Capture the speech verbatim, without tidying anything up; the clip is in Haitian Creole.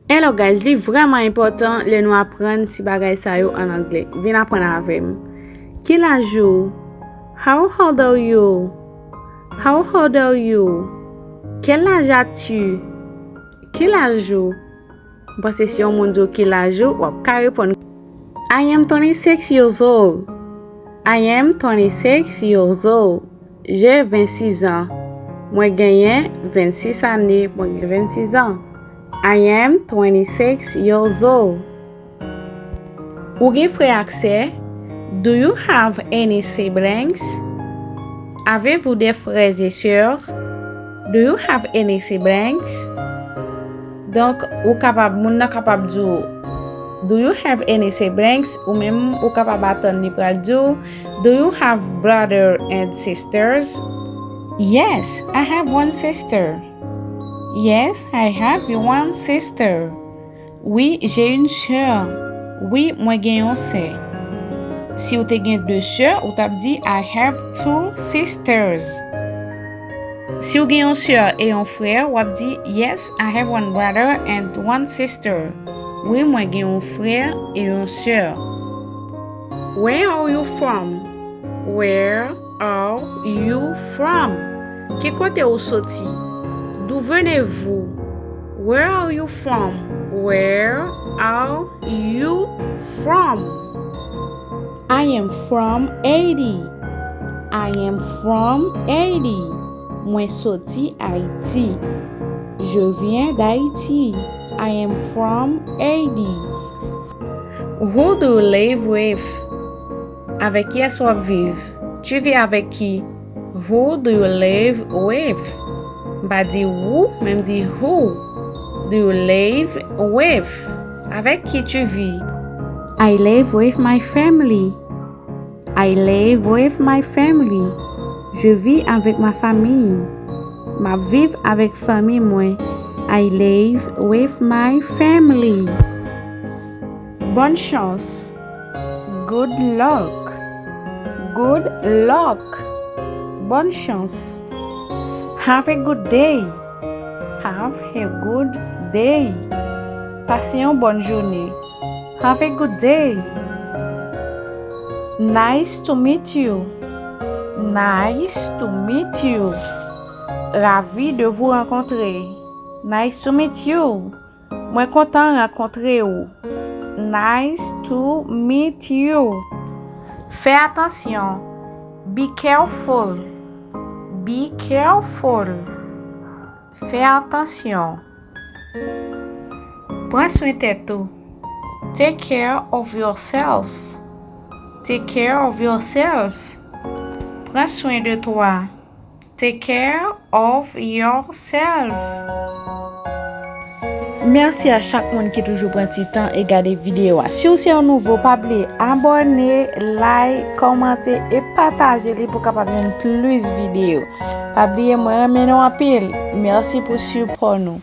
Hello guys, li vrèman enpòtan lè nou aprann ti bagay sa yo an anglè. Vin aprann avè m. Ki laj ou? How old are you? How old are you? Quel âge as-tu? Ki laj ou? M panse si yon moun di w ki laj ou, w ap ka reponn. I am twenty-six years old. I am twenty-six years old. J'ai vingt-six ans. Mwen genyen vennsis ane, mwen gen vennsis an. I am twenty-six years old. Ou gen frè ak sè? Do you have any siblings? Avez-vous des frères et sœurs? Do you have any siblings? Donk, ou kapab, moun nan kapab di w, "Do you have any siblings?" Ou menm, ou kapab atann li pral di w, "Do you have brother and sisters?" Yes, I have one sister. Yes, I have one sister. Wi, j'ai une sœur. Wi, mwen gen yon sè. Si w te gen de sè, ou t ap di, "I have two sisters." Si w gen yon sè e yon frè, w ap di, "Yes, I have one brother and one sister." Wi, mwen gen yon frè e yon sè. Where are you from? Where are you from? Ki kote ou soti? D'où venez-vous? Where are you from? Where are you from? I am from Haiti. I am from Haiti. Mwen soti Ayiti. Je viens d'Haïti. I am from Haiti. Who do you live with? Avèk kiyès w ap viv? Tu vis avec qui? Who do you live with? M pa di who, men m di who. Do you live with? Avèk ki tu vis? I live with my family. I live with my family. Je vis avec ma famille. M ap viv avèk fanmi mwen. I live with my family. Bonne chance. Good luck. Good luck. Bonne chance. Have a good day. Have a good day. Pase yon bòn jounen. Have a good day. Nice to meet you. Nice to meet you. Ravi de vous rencontrer. Nice to meet you. Mwen kontan rankontre w. Nice to meet you. Fè atansyon. Be careful. Be careful. Fè atansyon. Pran swen tèt ou. Take care of yourself. Take care of yourself. Pran swen de twa. Take care of yourself. Mèsi a chak moun ki toujou pran ti tan e gade videyo a. Si w se yon nouvo, pa bliye abòne, like, kòmante e pataje li pou w kapab jwenn plis videyo. Pa bliye, mwen renmen nou anpil. Mèsi pou sipò nou.